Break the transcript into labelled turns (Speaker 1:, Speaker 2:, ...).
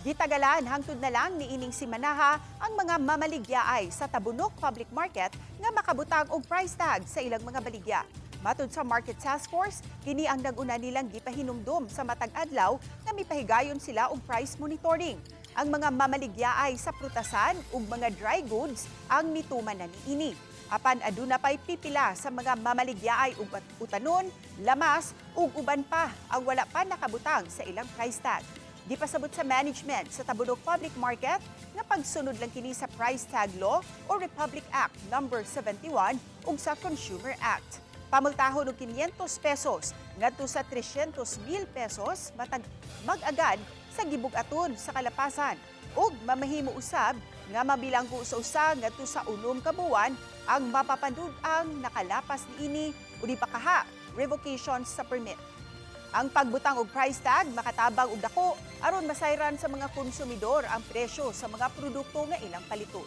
Speaker 1: Gitagalan hangtod na lang niining simanaha ang mga mamaligyaay sa Tabunok Public Market nga makabutang og price tag sa ilang mga baligya. Matud sa Market Task Force, kini ang nag-una nilang gipahinumdum sa matag adlaw nga mipahigayon sila og price monitoring. Ang mga mamaligyaay sa prutasan ug mga dry goods ang mituman na niini. Apan aduna pay pipila sa mga mamaligyaay ug utanon, lamas ug uban pa ang wala pa nakabutang sa ilang price tag. Gipasabot sa management sa Tabunok Public Market nga pagsunod lang kini sa Price Tag Law o Republic Act Number 71 ug sa Consumer Act. Pamultahon og 500 pesos ngadto sa 300 mil pesos matag mag-agad sa gibug-aton sa kalapasan ug mamahimo usab nga mabilanggo sa usa ngadto sa 6 ka buwan ang mapapanud-ang nakalapas niini o di pa kaha revocation sa permit. Ang pagbutang og price tag makatabang og dako aron masayran sa mga konsumidor ang presyo sa mga produkto nga ilang paliton.